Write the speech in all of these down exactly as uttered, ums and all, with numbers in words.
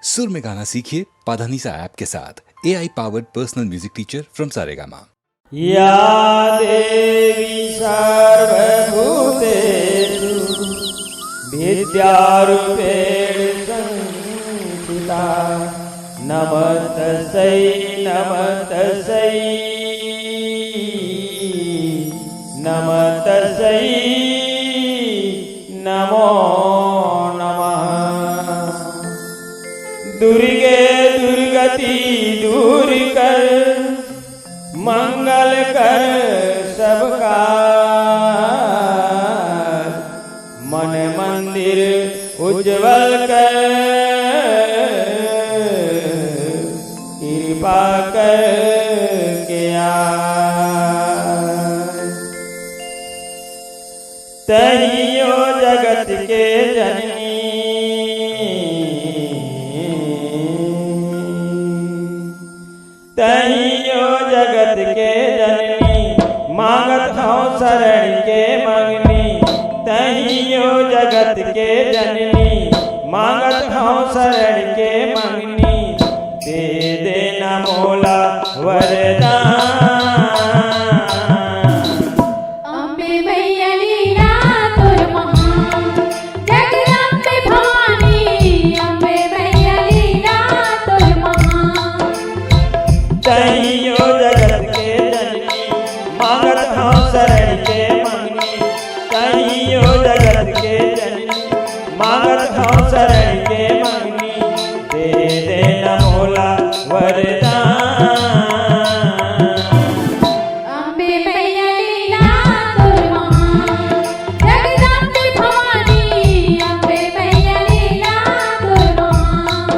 सुर में गाना सीखिए पाधानीसा ऐप के साथ। A I powered personal music teacher from Saregama. या देवी सर्वभूतेषु विद्यारूपेण संस्थिता। नमस्तस्यै, नमस्तस्यै, नमस्तस्यै नमो नमः। दुर्गे दुर्गति दूर कर, मंगल कर सबका। मन मंदिर उज्जवल कर, कृपा करके आय। तहियो जगत के जननी, तहियो जगत के जननी, मांगत हौं शरण के मंगनी। तहियो जगत के जननी, मांगत हौं शरण के मंगनी। दे देना मोला वरदान। अम्बे मैया लीला तोर महान, जगदम्बे भवानी, अम्बे मैया लीला तोर महान। तहियो जगत के जननी, मांगत हौं शरण के मंगनी। तहियो जगत के जननी, मांगत हौं शरण के मंगनी। दे देना मोला वरदान। अम्बे मैया लीला तोर महान, जगदम्बे भवानी, अम्बे मैया लीला तोर महान।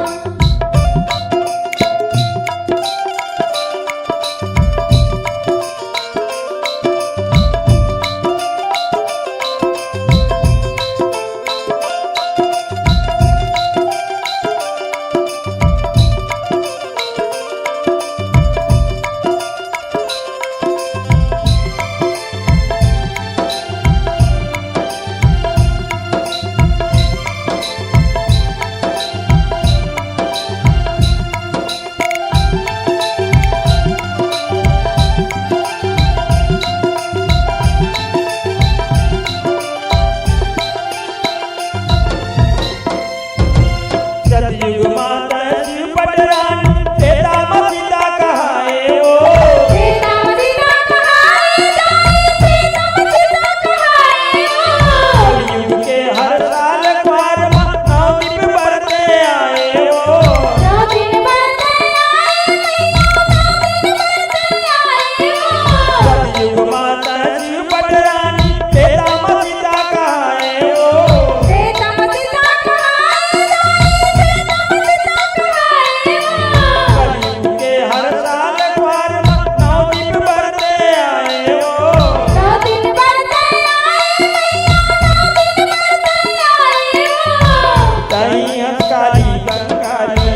सतयुग माता शिव पटरानी, त्रेता म सीता कहाए ओ। त्रेता म सीता कहाए, त्रेता म सीता कहाए ओ। कलयुग के हर साल कुआर म नवदीप बरते आए ओ। नौ दिन बरते आए, नौ दिन बरते आए ओ। सतयुग माता शिव पटरानी, त्रेता म सीता कहाए ओ। त्रेता म सीता कहाए, त्रेता म सीता कहाए ओ। कलयुग के हर साल कुआर म नवदीप बरते आए ओ। नौ दिन बरते आए, नौ दिन बरते आए ओ। तहीं हंस काली कंकाली,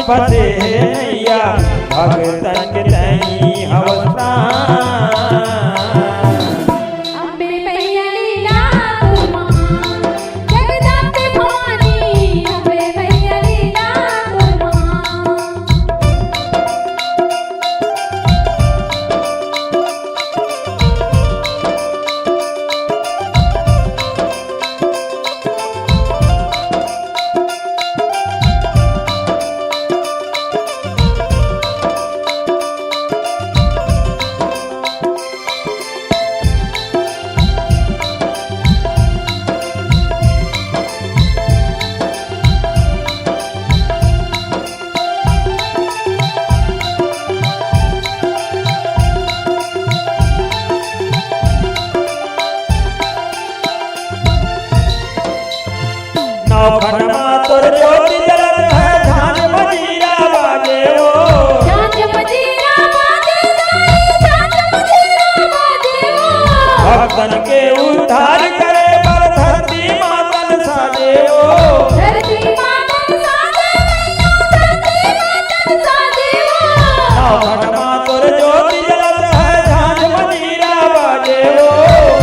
बसे हे नैया, भगतन के तैं ही हवस प्राण। अम्बे मैया लीला तोर महान, जगदम्बे भवानी, अम्बे मैया लीला तोर महान। नौखंड मा तोर ज्योति जलत हे, झांझ मजीरा बाजे ओ। झांझ मजीरा बाजे दाई, झांझ मजीरा बाजे ओ। भक्तन के उद्धार करे बर धरती मातन साजे ओ। धरती मातन साजे ओ, धरती मातन साजे ओ। नौखंड मा तोर ज्योति जलत हे, झांझ मजीरा बाजे ओ।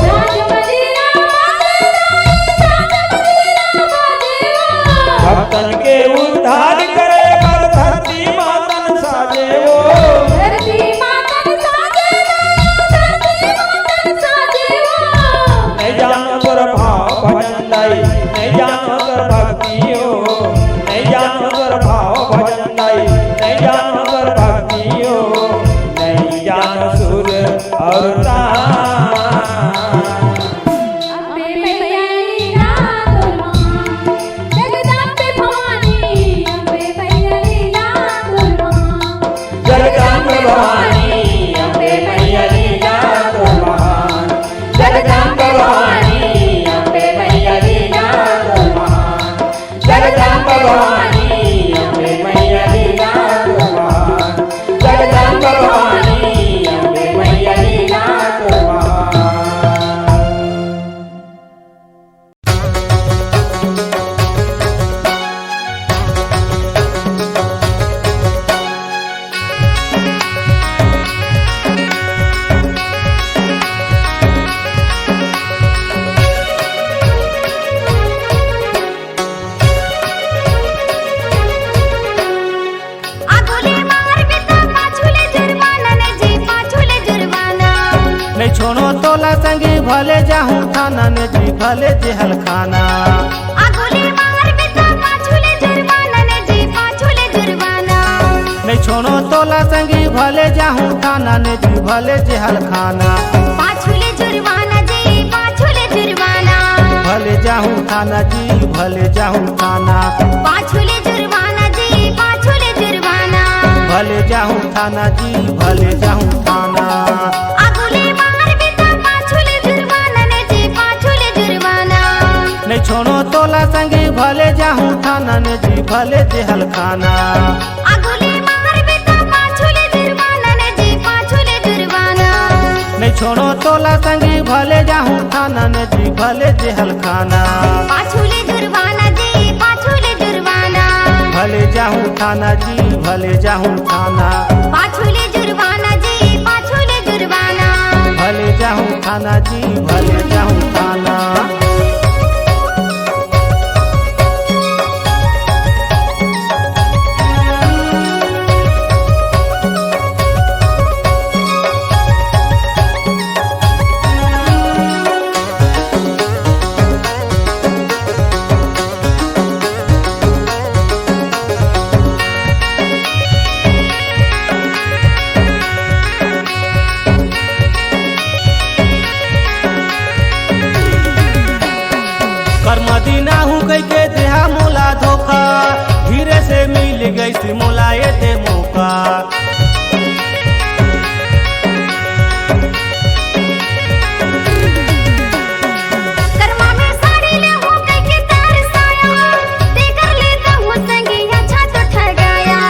झांझ मजीरा बाजे दाई, झांझ मजीरा बाजे ओ। भक्तन के उद्धार करे बर धरती मातन साजे ओ। धरती मातन साजे ओ, धरती मातन साजे ओ। नहीं जानो तोर भाव भजन दाई, नहीं जानो तोर भक्ति ओ। नहीं जानो तोर भाव भजन दाई, नहीं जानो तोर भक्ति ओ। नहीं जानो सुर और तान। अम्बे मैया लीला तोर महान, जगदम्बे भवानी, अम्बे मैया लीला तोर महान। जगदम्बे भवानी, अम्बे मैया लीला तोर महान। जगदम्बे भवानी, अम्बे मैया लीला तोर महान। जगदम्बे भवानी, अम्बे मैया लीला तोर महान। जगदम्बे भवानी, अम्बे मैया लीला तोर महान। आगू ले मारबे त पाछू ले जुर्माना, नहीं जी पाछू ले जुर्माना। नहीं छोड़ो तोला संगी भले जाहूँ थाना, नहीं जी भले जेहल खाना। आगू ले मारबे त पाछू ले जुर्माना, नहीं जी पाछू ले जुर्माना। नहीं छोड़ो तोला संगी भले जाहूँ थाना, नहीं जी भले जेहल खाना। पाछू ले जुर्माना जी, पाछू ले जुर्माना। भले जाहूँ थाना जी, भले जाहूँ थाना। पाछू ले जुर्माना जी, पाछू ले जुर्माना। भले जाहूँ थाना जी, भले जाहूँ थाना। आगू ले मारबे त पाछू ले जुर्माना, नहीं जी पाछू ले जुर्माना। नहीं छोड़ो तोला संगी भले जाहूँ थाना, नहीं जी भले जेहल खाना। आगू ले मारबे त पाछू ले जुर्माना, नहीं जी पाछू ले जुर्माना। नहीं छोड़ो तोला संगी भले जाहूँ थाना, नहीं जी भले जेहल खाना। पाछू ले जुर्माना जी, पाछू ले जुर्माना। भले जाहूँ थाना जी, भले जाहूँ थाना। पाछू ले जुर्माना जी, पाछू ले जुर्माना। भले जाहूँ थाना जी, भले जाहूँ थाना। कर्मा दिन आहूँ कहिके देहा मोला धोखा, धीरे से मिल गइस मोला एदे मौका। कर्मा में साड़ी लेहूँ कहिके तरसाया, तेकर ले दहूँ संगी अच्छा तो ठगाया,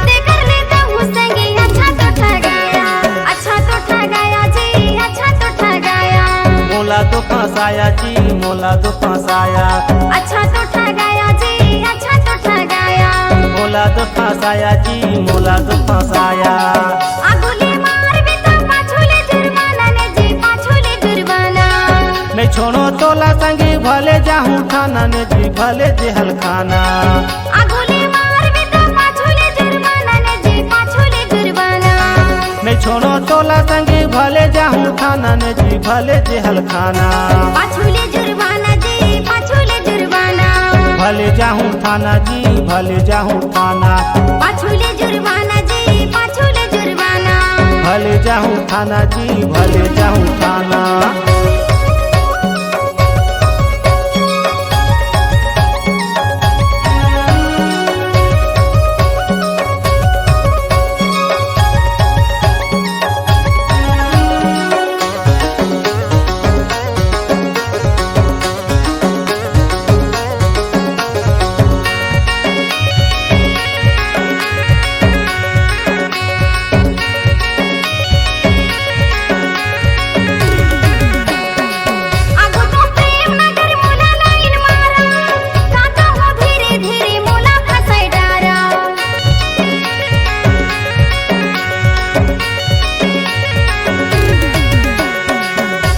तेकर ले दहूँ संगी अच्छा तो ठगाया, अच्छा तो ठगाया जी, अच्छा तो ठगाया। मोला तो फंसाया जी, मोला तो फंसाया। अच्छा तो ठगाया जी, अच्छा तो ठगाया। मोला मोला तो फंसाया जी, मोला तो फंसाया। आगू ले मारबे त पाछू ले जुर्माना ने जी, पाछू ले जुर्माना। नहीं छोड़ो तोला संगी, भले जाहूँ थाना ने जी, भले जेहल खाना। आगू ले मारबे त पाछू ले जुर्माना ने जी, पाछू ले जुर्माना। नहीं छोड़ो तोला संगी, भले जाहूँ थाना ने जी, भले जेहल खाना। पाछू ले जुर्माना जी, पाछू ले जुर्माना। भले जाहूँ थाना जी, भले जाहूँ थाना। पाछू ले जुर्माना जी, पाछू ले जुर्माना। भले जाहूँ थाना जी, भले जाहूँ थाना। आगू तो प्रेम नगर मोला लाइन मारा, काका हो धीरे धीरे मोला फंसाई डारा।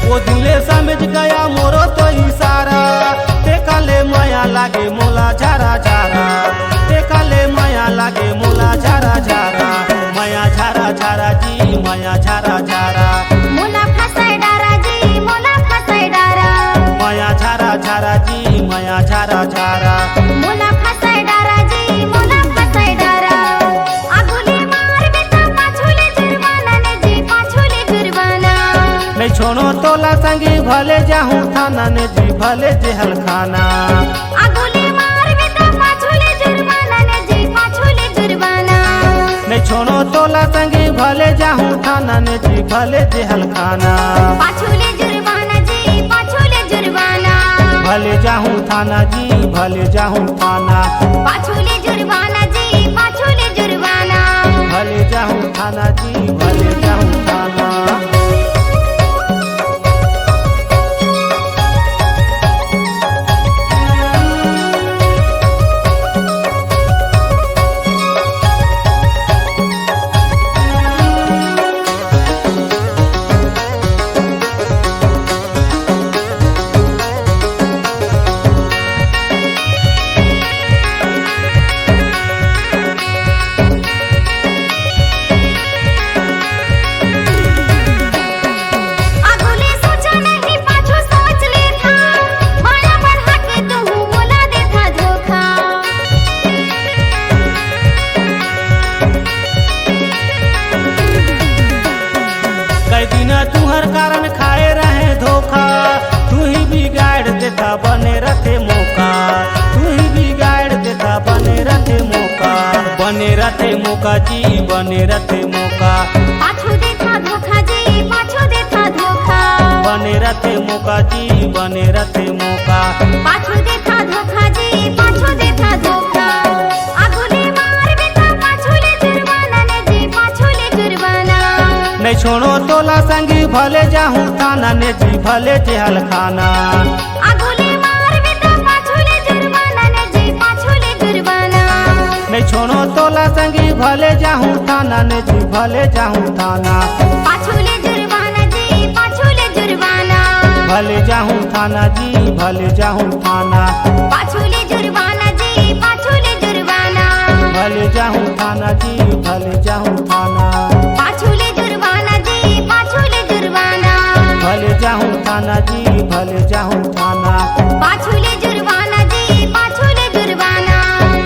वो दिले समझ गया मोरो तो इशारा, ते काले माया लागे मोला झारा झारा, ते काले माया लागे मोला झारा झारा। माया झारा झारा जी, माया झारा झारा। मोला फंसाई डारा जी, मोला फंसाई डारा। माया झारा झारा जी, माया झारा झारा। मोला फंसाई डारा जी, मोला फंसाई डारा। आगू ले मारबे त पाछू ले जुर्माना ने जी, पाछू ले जुर्माना। नहीं छोड़ो तोला संगी, भले जाहूँ थाना ने जी, भले जेहल खाना। आगू ले मारबे त पाछू ले जुर्माना ने जी, पाछू ले जुर्माना। नहीं छोड़ो तोला संगी, भले जाहूँ थाना ने जी, भले जेहल खाना। पाछू ले जुर्माना जी, पाछू ले जुर्माना। भले जाहूँ थाना जी, भले जाहूँ थाना। पाछू ले जुर्माना जी, पाछू ले जुर्माना। भले जाहूँ थाना जी, भले जाहूँ थाना। आगू ले सोचा नहीं, पाछू सोच लेथा। माया बढ़ा के तू मोला देथा धोखा। कई दिन तुहर कारण खाए रहे धोखा, तू ही बिगाड़ देथा बने रथे मौका, तू ही बिगाड़ देथा बने रथे मौका, बने रथे मौका जी, बने रथे मौका। पाछू देथा धोखा जी, पाछू देथा धोखा। बने रथे मौका जी, बने रथे मौका। पाछू देथा धोखा जी, पाछू देथा धोखा। आगू ले मारबे त पाछू ले जुर्माना ने जी, पाछू ले जुर्माना। नहीं छोड़ो तोला संगी, भले जाहूँ थाना ने जी, भले जेहल खाना। आगू ले मारबे त पाछू ले जुर्माना ने जी, पाछू ले जुर्माना। नहीं छोड़ो तोला संगी, भले जाहूँ थाना ने जी, भले जाहूँ थाना। पाछू ले जुर्माना जी, पाछू ले जुर्माना। भले जाहूँ थाना जी, भले जाहूँ थाना। पाछू ले जुर्माना जी, पाछू ले जुर्माना। भले जाहूँ थाना जी, भले जाहूँ थाना। पाछू ले जुर्माना जी, पाछू ले जुर्माना। भले जाहूँ थाना जी, भले जाहूँ थाना। पाछू ले जुर्माना जी, पाछू ले जुर्माना।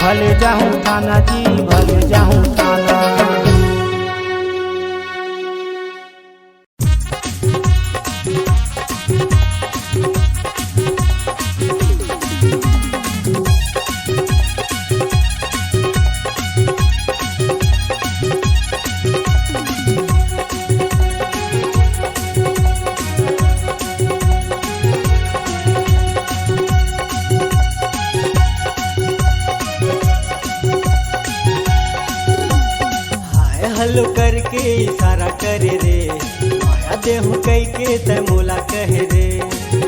भले जाहूँ थाना जी, भले जाहूँ थाना। हाय हेलो करके इशारा करे रे, माया देहूं कई के तै मोला कहे रे।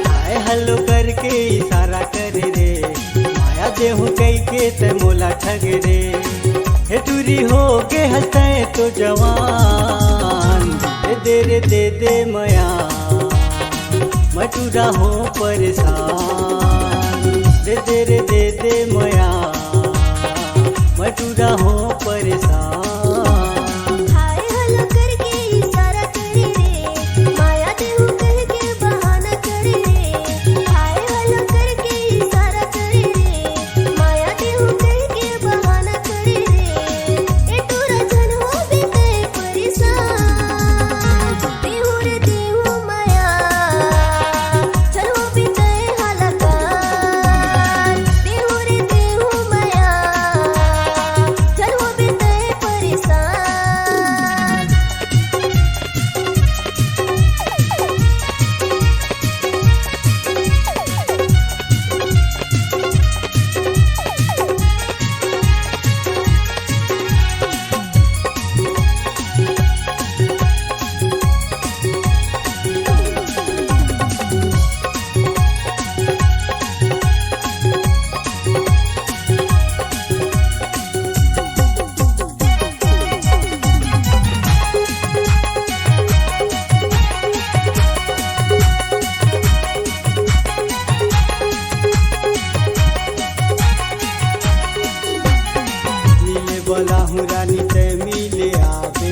हाय हेलो करके इशारा करे रे, माया देहूं कहिके तै मोला ठग रे। हे टूरी हो गे हस तै तो जवान, दे दे रे दे दे मया, मैं टूरा हो परेशान। दे दे रे दे दे मया, मैं टूरा हो परेशान। हाय हलो करके इशारा करे रे, माया देहूं कहिके बहाना करे रे। हाय हलो करके इशारा करे रे, माया देहूं कहिके बहाना करे रे। ए टूरा झन होबे तै परेशान। देहूं रे देहूं मया, झन होबे तै हलाकान। देहूं रे देहूं मया, झन होबे तै परेशान। मिले बोलाहूं रानी तै मिले आबे,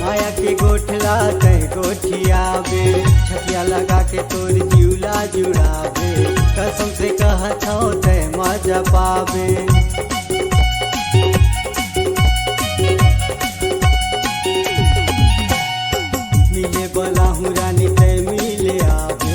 माया के गोठला तै गोठियाबे। छतिया लगा के तोर जिउला जुड़ाबे, कसम से कहत हौं तै मजा पाबे। मिले बोलाहूं रानी तै मिले आबे,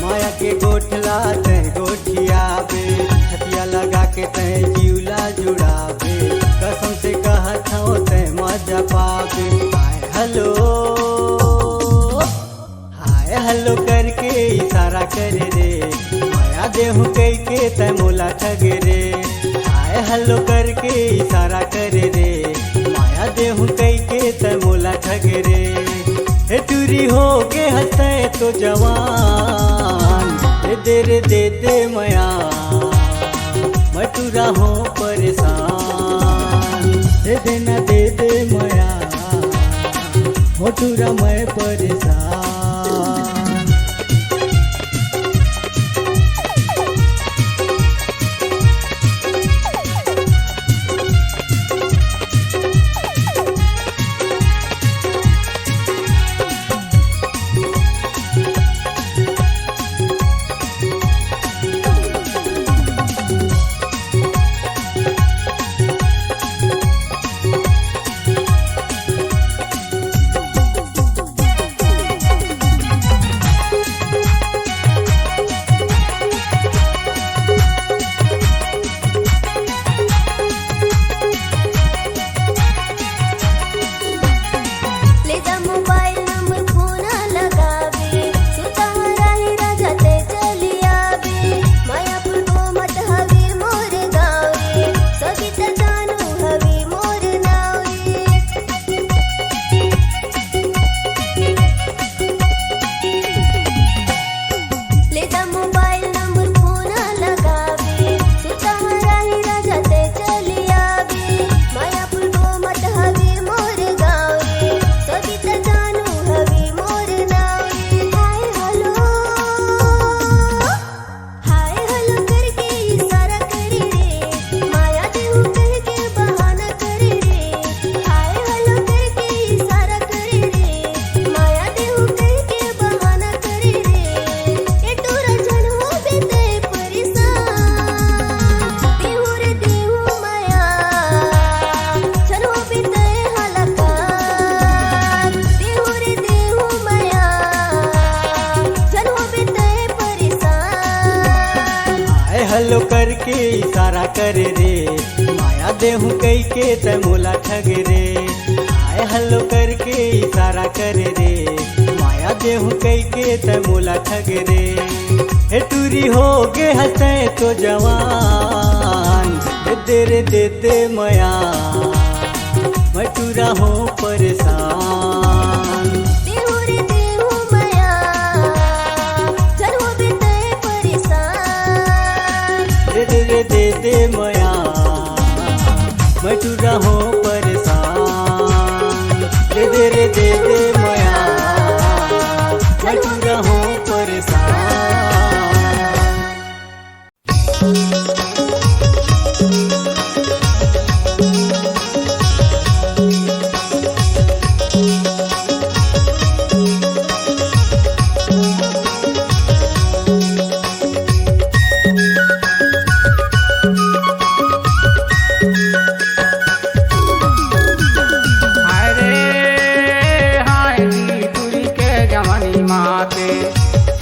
माया के गोठला तै गोठियाबे। छतिया लगा के तै जिउला जुड़ाबे, कसम से कहत हौं तै मजा पाबे। हाय हलो, हाय हलो करके इशारा करे रे, माया देहूं कहिके तै मोला ठग रे। हाय हलो करके इशारा करे रे, माया देहूं कहिके तै मोला ठग रे। हे टूरी हो गे हस तै तो जवान, दे दे रे दे दे मया, मैं टूरा हों परेशान। दे दे ना दे दे मया, मोटूरा मैं परेशान। ले जा मोबाइल नंबर, फोन लगाबे, सुता राही राजा ते चली आबे। मायापुर को मत हवे मोर गाँव रे, सविता जानू हवे मोर नाव रे। ले जा मोबाइल नंबर, फोन लगाबे, सुता राही राजा ते चली आबे। मायापुर को मत हवे मोर गाँव रे, सविता जानू हवे मोर नाव रे। हाय हलो, हाय हलो करके इशारा करे रे, माया देहूं कहिके बहाना करे रे। हाय हलो करके इशारा करे रे, माया देहूं कहिके बहाना करे रे। ए टूरा झन होबे तै परेशान। देहूं रे देहूं मया, झन होबे तै हलाकान। देहूं रे देहूं मया, झन होबे तै परेशान। हाय हलो करके इशारा करे रे, माया देहूं कहिके तै मोला ठग रे। हाय हलो करके इशारा करे रे, माया देहूं कहिके तै मोला ठग रे। हे टूरी हो गे हस तै तो जवान, दे दे रे दे दे मया, मैं टूरा हों परेशान। देहूं रे देहूं मया, झन होबे तै परेशान। दे दे रे दे दे मया, दे मया, मैं तो रहूं परेशान। अरे हाय जी टुरी के जवानी माते,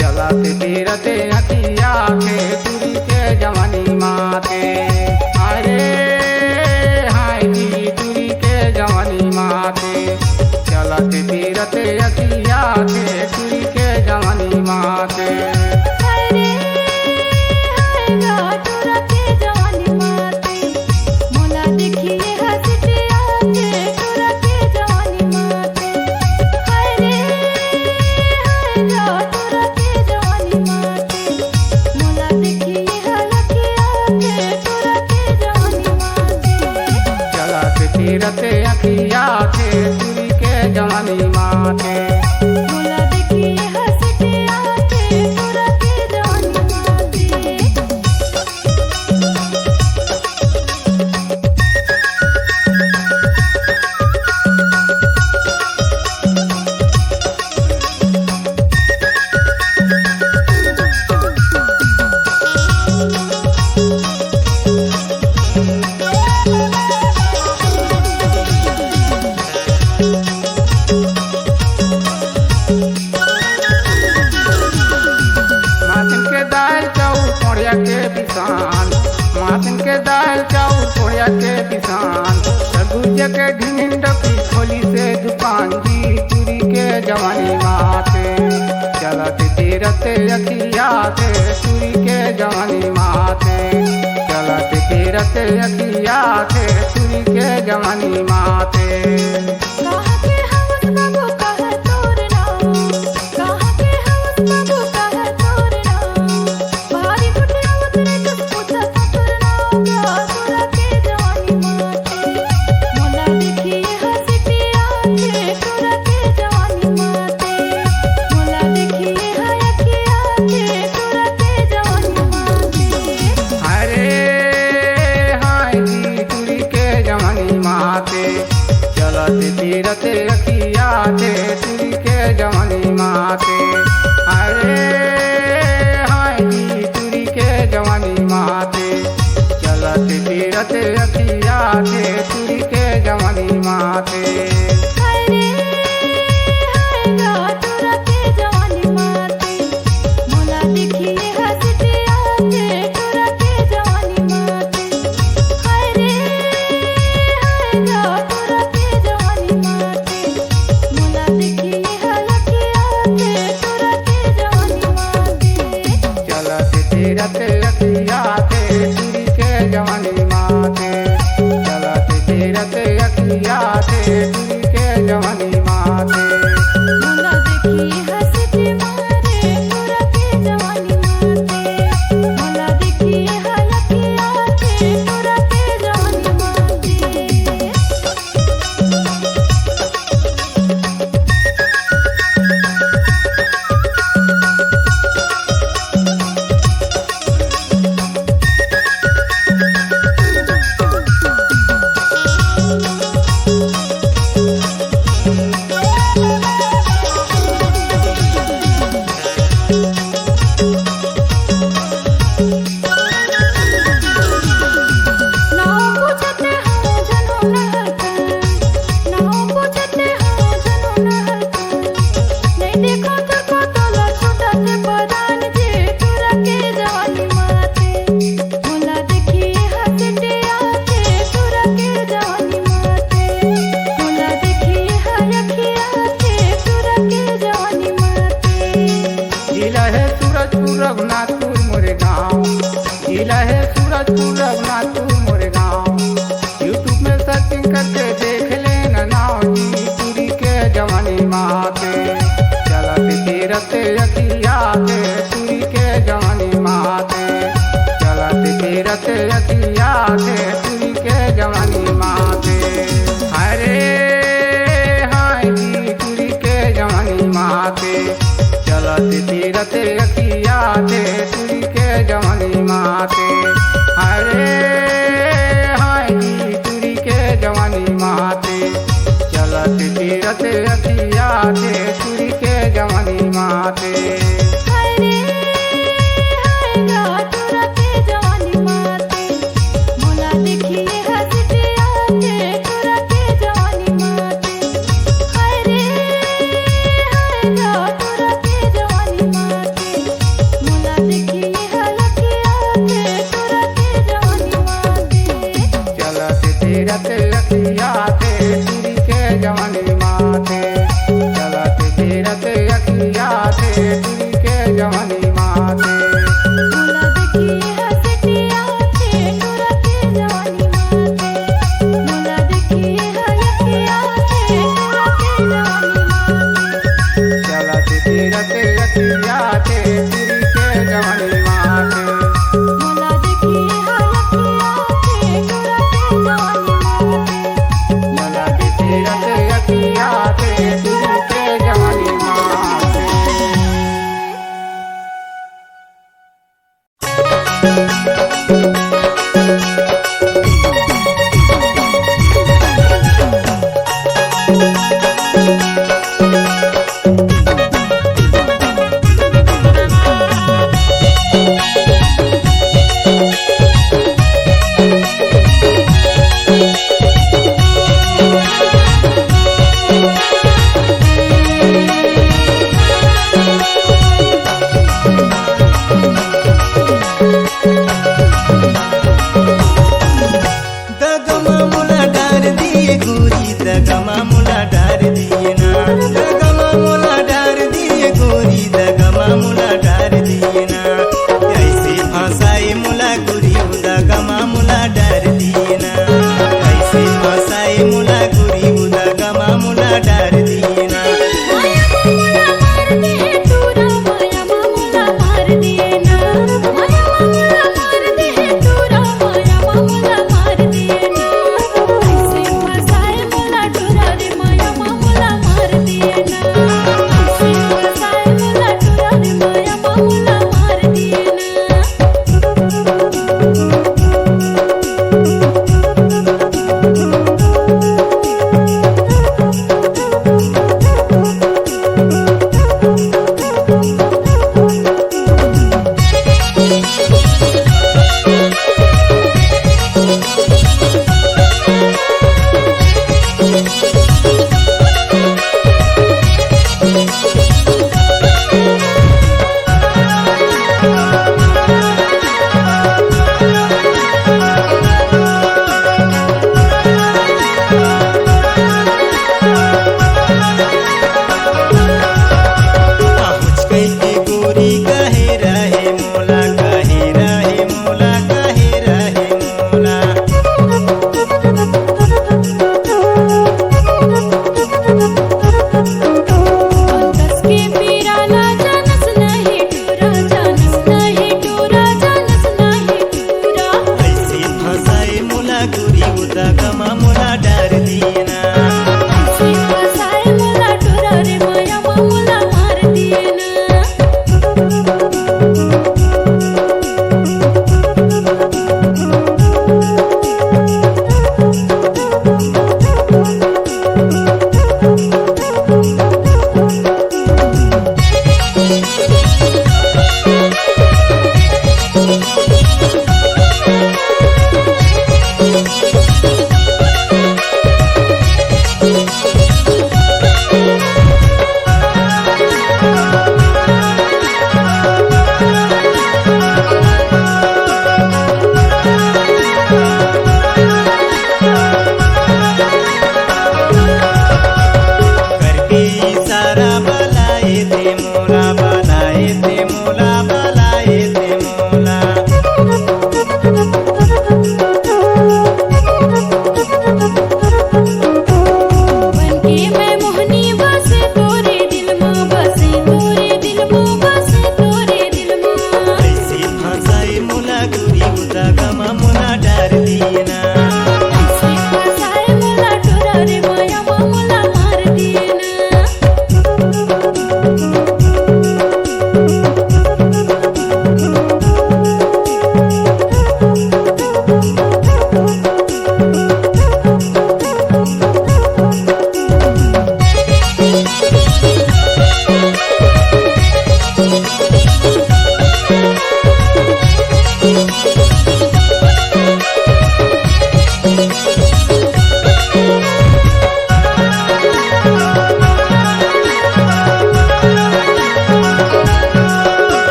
चलत फिरत अखिया के टुरी के जवानी माते। अरे हाय जी टुरी के जवानी माते, चलत फिरत अखिया के टुरी के जवानी माते। अरे हाय गा टुरा के जवानी माते, मोला देखिए हंसते आके टुरा के जवानी माते। हाय रे, हाय गा टुरा के जवानी माते, मोला देखिए हलके आके टुरा के जवानी माते। चलत फिरत अखिया के टुरी के जवानी माते। मोला देखिए हंसते आके टुरा के जवानी माते। मासिन के दाल चाउर कोड़िया के पिसान, मासिन के दाल चाउर कोड़िया के पिसान, सरगुजा के ढिमिन डोकी खोली से दुकान जी टुरी के जवानी माते। चलत फिरत अखिया के टुरी के जवानी माते, चलत फिरत अखिया के टुरी के जवानी माते। कहाँ के हवस बाबू, कहाँ तोर नाम? कहाँ के हवस बाबू, कहाँ तोर नाम? भारी गुटियावत रे कस पूछत तोर नाम। टुरा के जवानी माते, मोला देखिए हंसते आके टुरा के जवानी माते, मोला देखिए हंसते आके टुरा के जवानी माते। अरे हाय जी टुरी के जवानी माते, चलत फिरत अखिया के टुरी के जवानी माते। अरे हाय जी टुरी के जवानी माते, चलत फिरत अखिया के टुरी के जवानी माते। अरे हाय गा टुरा के जवानी माते, मोला देखिए हंसते आके टुरा के जवानी माते। हाय रे, हाय गा टुरा के जवानी माते, मोला देखिए हलके आके टुरा के जवानी माते। चलत फिरत अखिया के टुरी के जवानी माते, चलत फिरत अखिया के टुरी के जवानी माते। मोला देखिए हंसते मारे टुरा के जवानी माते, मोला देखिए हलके आके टुरा के जवानी माते। जिला है सूरजपुर रघुनाथपुर मोरे गाँव, जिला है सूरजपुर रघुनाथपुर मोरे गाँव। YouTube में searching करके देख लेना नाव जी टुरी के जवानी माते। चलत फिरत अखिया के टुरी के जवानी माते, चलत फिरत अखिया के टुरी के जवानी माते। अरे हाय जी टुरी ते अखिया ते टुरी के जवानी माते। अरे हाय जी टुरी के जवानी माते। चलत फिरत अखिया ते टुरी के जवानी माते। अरे हाय गा टुरा के जवानी माते। मोला देखिए हंसटिया के टुरा के जवानी माते। अरे हाय गा टुरा के जवानी माते।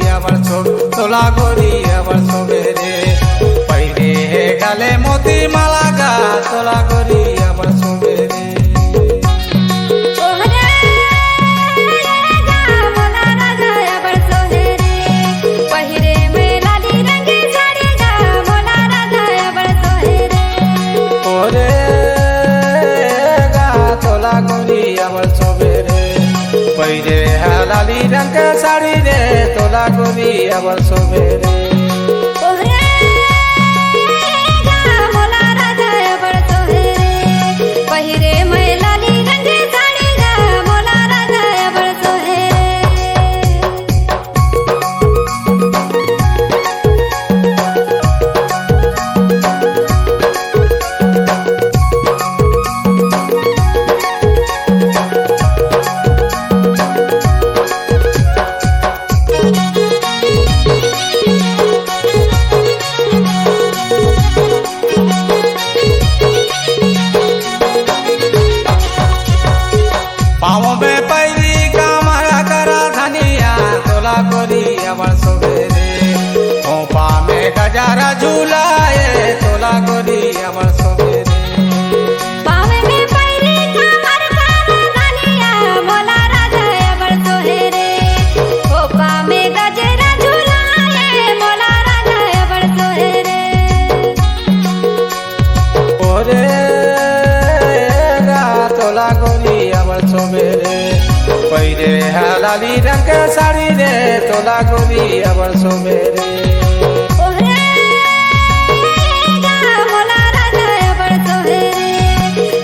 अबर सो, तोला गोरी अबर सोबे रे। पहिरे हे गले मोती माला गा, तोला गोरी अबर सोबे रे। ओहरे गा मोला राजा अबर सोहे रे। पहिरे में लाली रंग साड़ी गा, मोला राजा अबर सोहे रे। ओहरे गा तोला गोरी अबर सोबे रे। पहिरे हा लाली रंग के साड़ी रे, तोला गोरी अबर सोबे रे। ओहरे गा मोला राजा अबर सोहे रे। पहिरे मैं लाली रंग के साड़ी गा, मोला राजा अबर सोहे रे। पाँव में पैरी कामर करा धनिया, तोला गोरी अबर सोबे रे। खोपा में गजरा झूलाए, तोला गोरी अबर सोबे रे। पाँव में पैरी कामर करा धनिया, मोला राजा अबर सोहे रे। खोपा में गजरा झूलाए, मोला राजा अबर सोहे रे। ओहरे गा तोला गोरी अबर सोबे रे। पहिरे हा लाली रंग के साड़ी रे, तोला गोरी अबर सोबे रे। ओहरे गा मोला राजा अबर सोहे रे।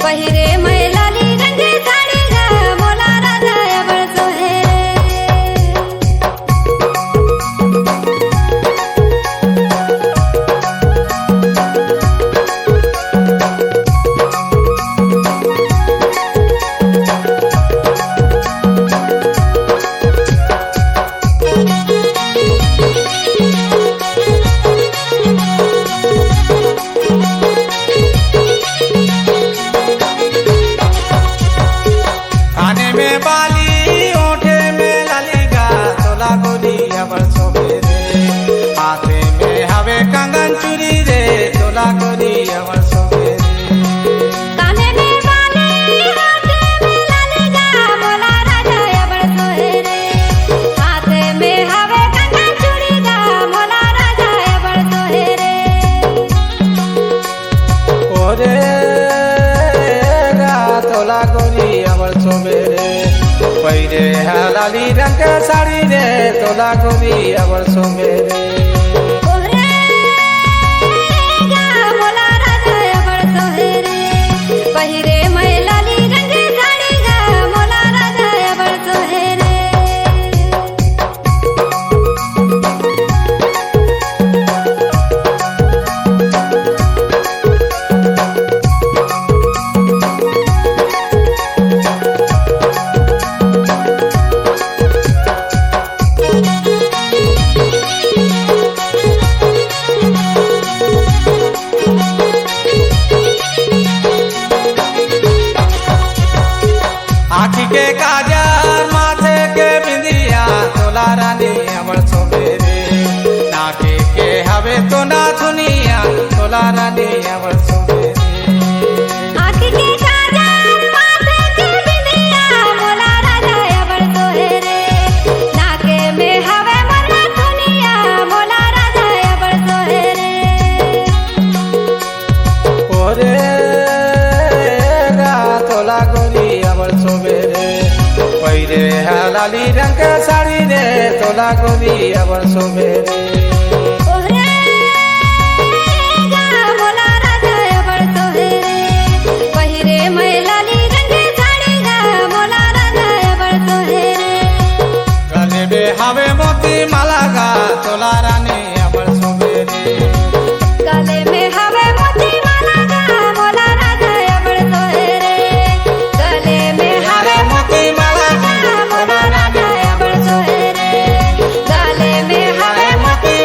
पहिरे मैं लाली रंग के साड़ी गा, मोला राजा अबर सोहे रे। काने में बाली, ओठे में लाली गा, तोला गोरी अबर सोबे रे। हाथे में हवे कंगन चूड़ी रे, तोला गोरी अबर सोबे रे। काने में बाली, हाथे में लाली गा, मोला राजा अबर सोहे रे। हाथे में हवे कंगन चूड़ी गा, मोला राजा अबर सोहे रे। ओहरे गा तोला गोरी अबर सोबे रे। पहिरे हा लाली रंग के साड़ी रे, तोला गोरी अबर सोबे रे। ओहरे गा मोला राजा अबर सोहे रे। पहिरे मैं लाली रंग के साड़ी गा, मोला राजा अबर सोहे रे। आँखी के काजर, माथे के बिंदिया, तोला रानी अबर सोबे रे। नाके के हवे तो ना दुनिया, तोला रानी अबर सोबे रे। आँखी के काजर, माथे के बिंदिया, मोला राजा अबर सोहे रे। नाके में हवे मोला दुनिया, मोला राजा अबर सोहे रे। ओहरे गा तोला गोरी अबर सोबे रे। पहिरे हा लाली रंग के साड़ी रे, तोला गोरी अबर सोबे रे। ओहरे गा मोला राजा अबर सोहे रे। पहिरे मैं लाली रंग के साड़ी गा, मोला राजा अबर सोहे रे। गले में हवे मोती माला गा, तोला रानी अबर सोबे रे। गले में हवे मोती माला गा, मोला राजा अबर सोहे रे। गले में हवे मोती माला गा, मोला राजा अबर सोहे रे। गले में हवे मोती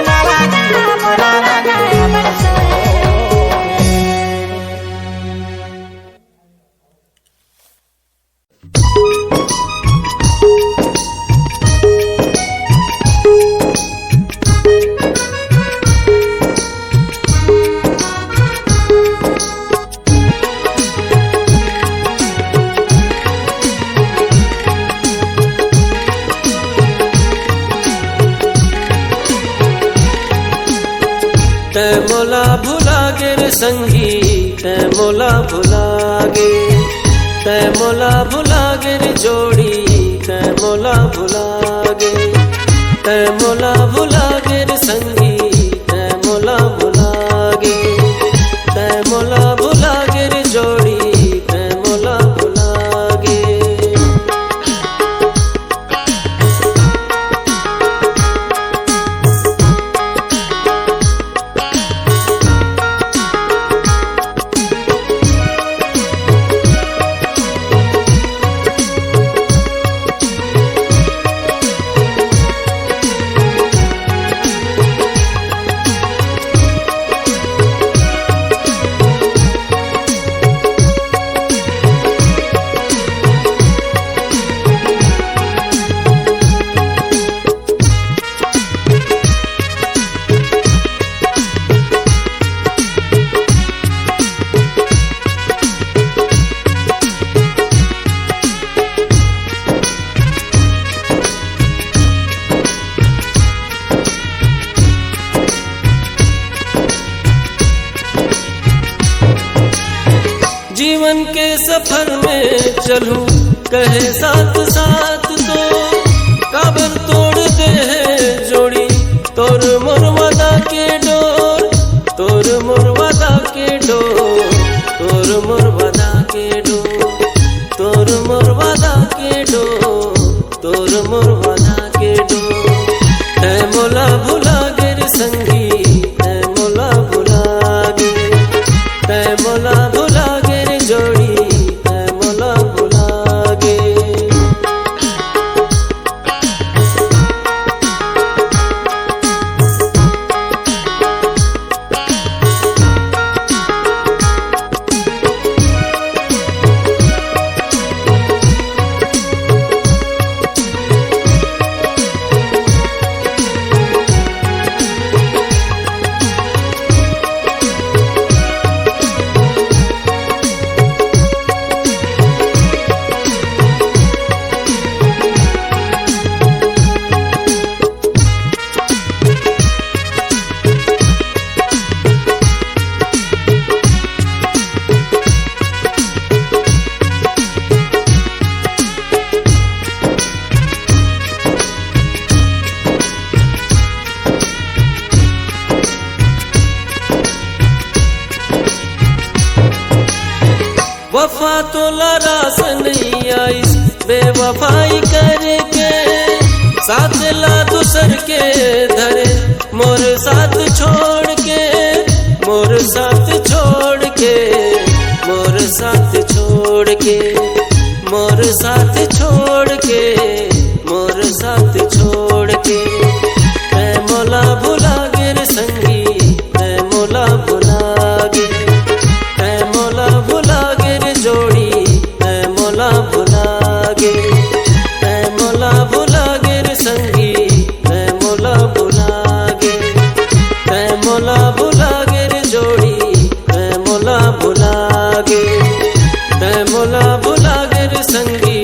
तै मोला भुला गे रे संगी, तै मोला भुला गे। तै मोला भुला गे रे जोड़ी, तै मोला भुला गे। तै मोला भुला गे रे संगी, तै मोला भुला गे। तै मोला भुला गे रे जोड़ी, तै मोला भुला गे। जीवन के सफर में चलहूं कहे साथ साथ तो, काबर तोड़ दे हे जोड़ी तोर मोर वादा के डोर, तोर मोर वादा के डोर, तोर मोर वादा के डोर, तोर मोर वादा के डोर, तोर मोर वादा के डोर। तै मोला भुला गे रे संगी, तै मोला भुला गे। तै मोला भुला गे रे जोड़ी, तै मोला भुला गे। वफा तोला रास नइ आइस, बेवफाई करके साथ ला दूसर के धरे, मोर साथ छोड़ के, मोर साथ छोड़ के, मोर साथ छोड़ के, मोर साथ छोड़ के, मोर साथ छोड़ के। तै मोला भुला गे रे संगी, तै मोला भुला गे। तै मोला भुला गे रे जोड़ी, तै मोला भुला गे। तै मोला भुला गे रे संगी, तै मोला भुला गे। तै मोला भुला गे रे जोड़ी, तै मोला भुला गे। तै मोला भुला गे रे संगी,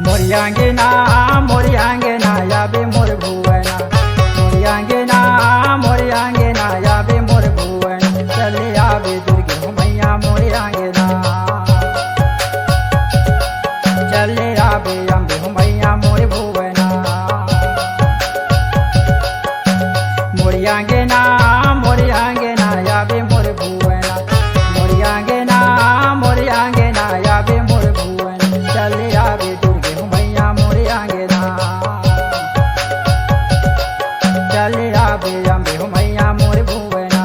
मोर अंगना, मोर अंगना, आबे मोर भुवना। मोर अंगना, मोर अंगना, आबे मोर भुवना। चले आबे दुर्गे हो मैया मोर अंगना। चले आबे अम्बे हो मैया मोर भुवना। मोर अंगना, मोर अंगना, आबे मोर भुवना। मोर अंगना, मोर अंगना, आबे मोर भुवना। चले आबे दुर्गे हो मैया मोर अंगना। चले आबे अम्बे हो मैया मोर भुवना।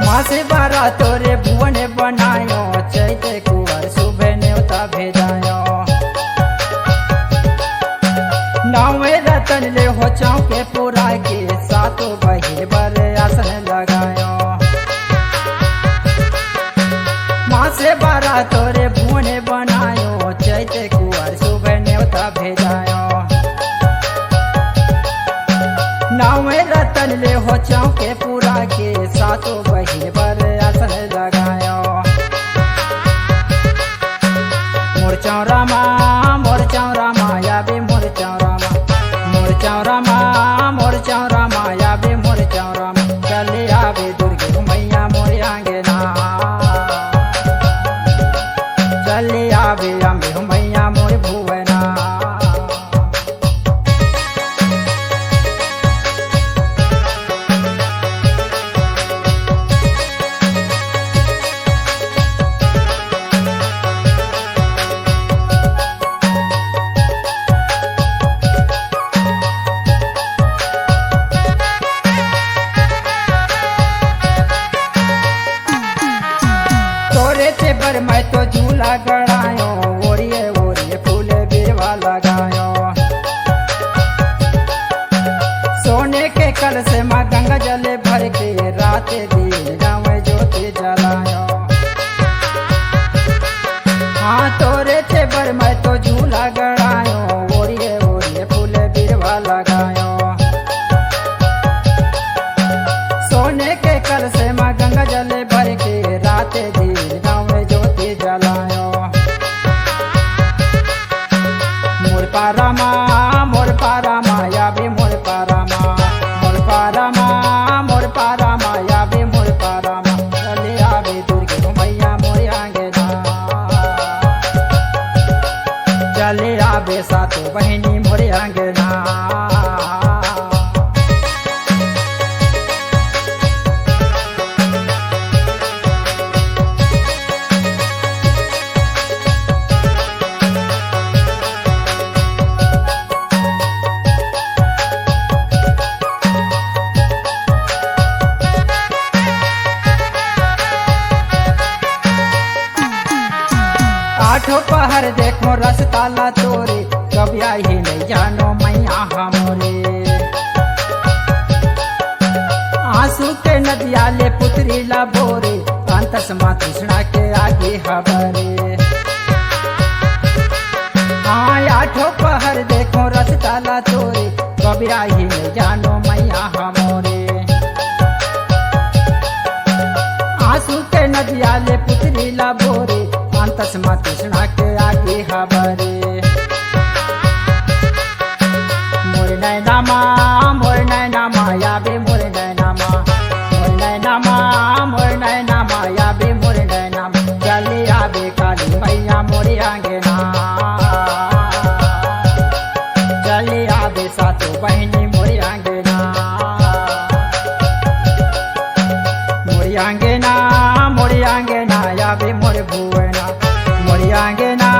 मासे बारा तोरे भुवन बनायो, चैते कुवार सुबह नेवता भेजायो। नौवे रतन ले हो चौके पुरा के, सातो बहिन बर आसन लगायो। मासे बारा तोरे भुवन बनायो, चैते कुवार सुबह नेवता भेजायो। नौवे रतन ले हो चौके पुरा के, सातो बहिन बर आसन लगायो। मोर चौरा मा, मोर चौरा मा, आबे मोर चौरा मा। मोर चौरा मा, मोर चौरा मा, आबे मोर चौरा मा। चले आबे दुर्गे हो मैया मोर अंगना। चले आबे अम्बे हो मैया मोर भुवना। तोरे चेबर मैं तो झूला गड़ायो, ओरिये ओरिये फूल बिरवा लगायो। सोने के कलश मा गंगा जल भर के, रात दिन गाँव ज्योति जलायो। हाँ, तोरे चेबर मैं तो झूला गड़ायो, ओरिये ओरिये फूल बिरवा लगायो। सोने के कलश मा गंगा जल भर के, रात दिन गाँव ज्योति जलायो। मोर पारा मा, मोर पारा मा, आबे मोर पारा मा। मोर पारा मा, मोर पारा मा, आबे मोर पारा मा। चले आबे दुर्गे हो मैया मोर अंगना। चले आबे सातो बहिनी मोर अंगना। आठों पहर देखो रस्ता ला तोरे, कब आही नहीं जानो मैया हमरे। आंसू के नदिया ले पुतरी ला बोरे, अंतस मा तृष्णा के आगे हबरे। हाँ, आठों पहर देखो रस्ता ला तोरे, कब आही नहीं जानो मैया हमरे। आंसू के नदिया ले पुतरी ला बोरे, अंतस मा तृष्णा के आगे हबरे। मोर नैना मा, मोर नैना मा, आबे मोर नैना मा। मोर नैना मा, मोर नैना मा, आबे मोर नैना मा। चले आबे काली मैया मोर अंगना। चले आबे सातो बहिनी मोर अंगना। मोर अंगना, मोर अंगना, आबे मोर भुवना। मोर अंगना,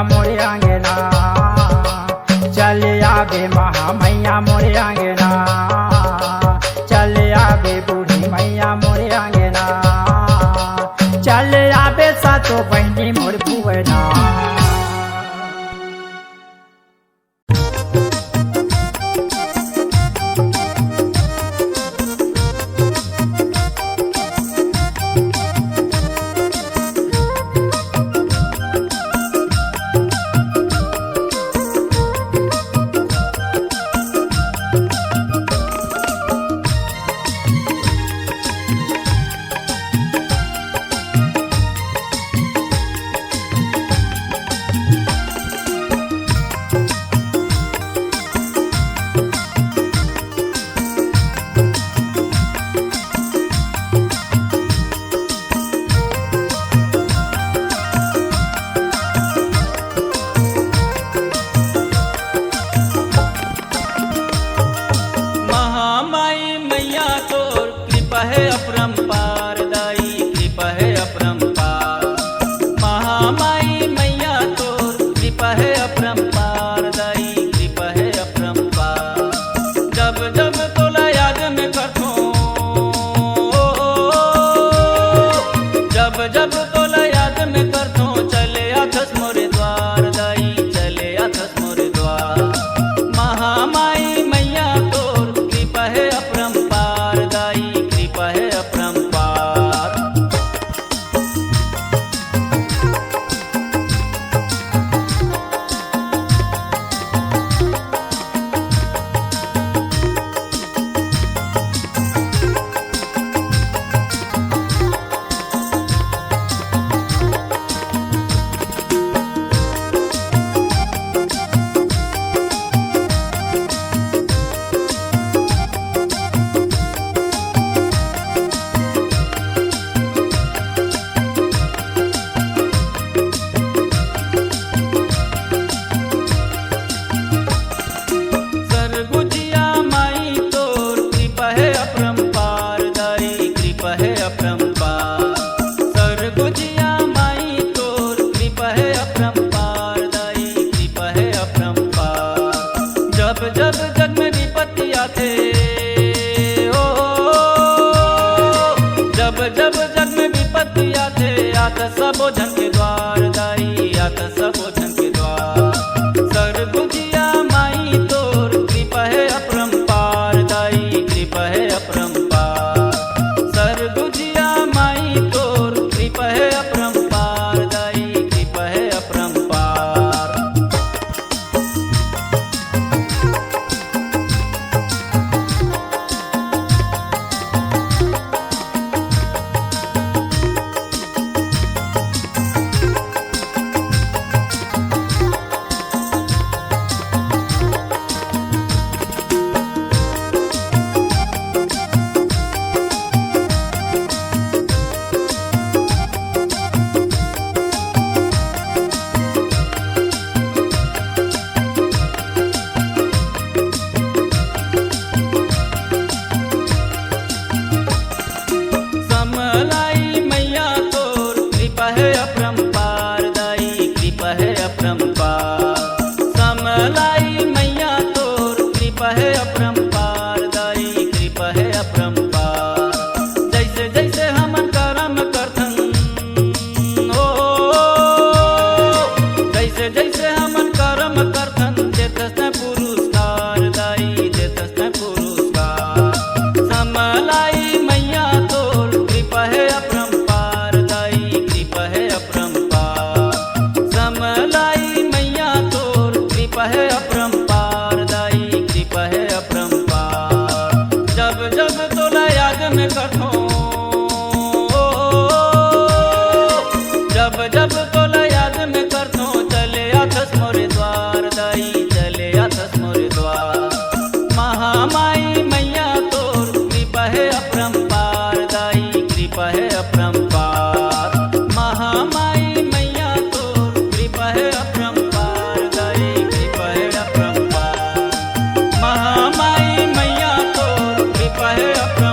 मोरे अंगना, चले आबे महामैया मोरे अंगना, चले आबे बूढ़ी मैया मोरे अंगना, चले आबे सातो बहिनी मोर भुवना। महामाई मैया तोर कृपा हे अपरंपार दाई, कृपा हे अपरंपार। महामाई मैया तोर कृपा हे अपरंपार दाई, कृपा हे अपरंपार। जब जब तोला याद में करथों, जब जब तोला याद में करथों, चले आथस मोरे द्वार दाई, चले आथस मोरे द्वार। महामाई मैया तोर कृपा हे अपरंपार दाई, कृपा हे अपरंपार। सरगुजिया माई तोर कृपा हे अपरंपार दाई, कृपा हे अपरंपार। सरगुजिया माई तोर कृपा हे अपरंपार दाई, कृपा हे अपरंपार। जब जब जग में विपत्ति आथे, ओ, जब जब जग में विपत्ति आथे, आथस सबो झन के द्वार दाई, आथस सबो झन के द्वार। सरगुजिया माई तोर कृपा हे अपरंपार दाई, कृपा हे अपरंपार। सरगुजिया माई तोर कृपा हे अपरंपार दाई, कृपा हे अपरंपार। समलाई मैया तोर कृपा हे अपरंपार दाई, कृपा हे अपरंपार। समलाई मैया तोर कृपा हे अपरंपार दाई, कृपा हे अपरंपार। जैसे जैसे हमन करम करथन, ओ, जैसे जैसे हमन करम करथन, देथस तैं पुरस्कार दाई, देथस तैं पुरस्कार। समलाई मैया तोर कृपा हे अपरंपार दाई, कृपा हे अपरंपार। समलाई मैया तोर कृपा हे अपरंपार दाई, कृपा हे अपरंपार। जब जब तोला याद में करथों, जब जब तोला याद में करथों, चले आथस मोरे द्वार दाई, चले आथस मोरे द्वार। महामाई मैया तोर कृपा हे अपरंपार दाई, कृपा हे अपरंपार। महामाई मैया तोर कृपा हे अपरंपार दाई, कृपा हे अपरंपार। महामाई मैया तोर कृपा हे अपरंपार।